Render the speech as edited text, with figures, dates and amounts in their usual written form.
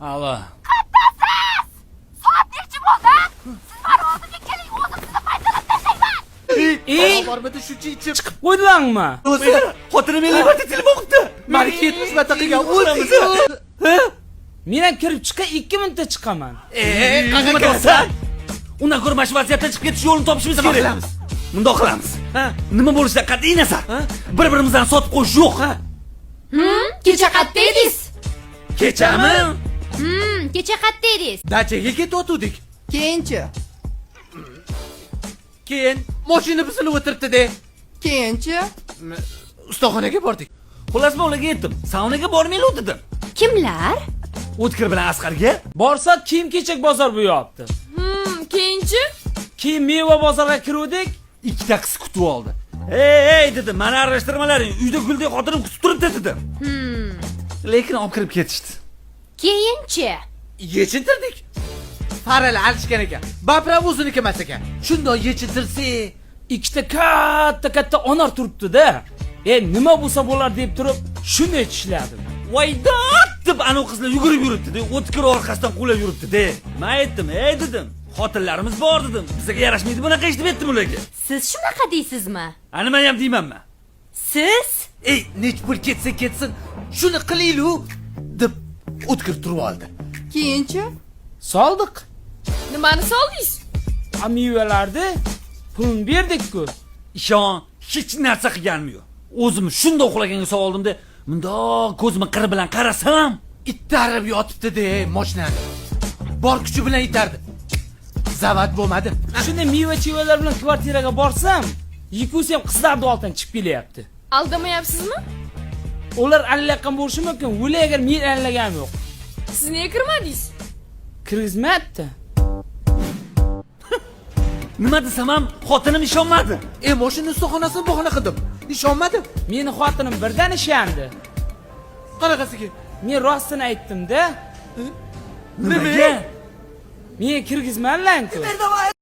Allo. Soat nechi bo'ldi? Siz mani oldimga keling, o'zim sizni paytalab tashlayman. Ey, Bormidi shuncha ichib? Chiqib qo'ydilarmi? O'zi Xotinim 50 marta telefon qilibdi. Maniki 70 marta qilgan o'zi. Men ham kirib chiqa 2 minutda chiqaman. E, Nima qayerga deyapsan? Undan ko'ra mana shu vaziyatdan chiqib ketish yo'lini topishimiz Nima kerak. qilamiz? Mundoq qilamiz. Ha? Nima bo'lishidan qat'iy nazar, bir-birimizdan sotib qo'yish yo'q. Kecha qayerda edingiz? Kechami? Kecha qayerda edingiz? Dachaga ketayotgandik. Keyinchi? Keyin mashina buzilib o'tiribdi-de. Keyinchi? Ustaxonaga bordik. Xullas, men ularga aytdim. Saunaga bormanglar dedim. Kimlar? O'tkir bilan Asqarga. Borsak, kiyim-kechak bozor bu yopti. Keyinchi? Keyin meva bozorga kiruvdik. Ikkita qiz kutib oldi. "Ey, ey," dedim, "mani aralashtirmalaring. Uyda guldek xotinim kutib turibdi" dedim. Lekin olib kirib ketishdi. Keyinchi? Yechintirdik. Faralar alishgan ekan. Baprav o'ziniki emas ekan. Shundoq yechintirsak, Ikkita katta katta onor turibdi-da. E, nima bo'lsa bo'lar deb turib, shunday tishladim. Voy dod deb anavi qizlar yugurib yuribdi-da, O'tkir orqasidan quvlab yuribdi-da. Men aytdim, "Ey," dedim, "xotinlarimiz bor" dedim. "Bizga yarashmaydi bunaqa ish" deb aytdim ularga. Siz shunaqa deysizmi? A nima ham deymanman. Siz? Ey, nech pul ketsa ketsin, shuni qilaylik deb O'tkir turib oldi. Keyinchi? Soldiq. Nimani soldingiz? A mevalarni pulini berdik-ku. Ishon, hech narsa qilganim yo'q. O'zim shundoq uxlaganga soldim-da, mundoq ko'zimni qiri bilan qarasam, Ittarib yotibdi-de mashinani. Bor kuchi bilan itardi. Zavod bo'lmadi. Shunda meva-chevalar bilan kvartiraga borsam, Yikusi ham qizlarni oldidan chiqib kelyapti. Aldamayapsizmi? Ular allaqan bo'lishi mumkin, ular agar men allaganim yo'q. Siz nega kirmadingiz? Kirgizmayapti. Nima desam ham xotinim ishonmadi. E, mashina ustaxonasini bahona qildim. Ishonmadi. Meni xotinim birdan ishondi. Qanaqasiga? Men rostini aytdim-da. Nimaga? Menga kirgizmadilar-ku.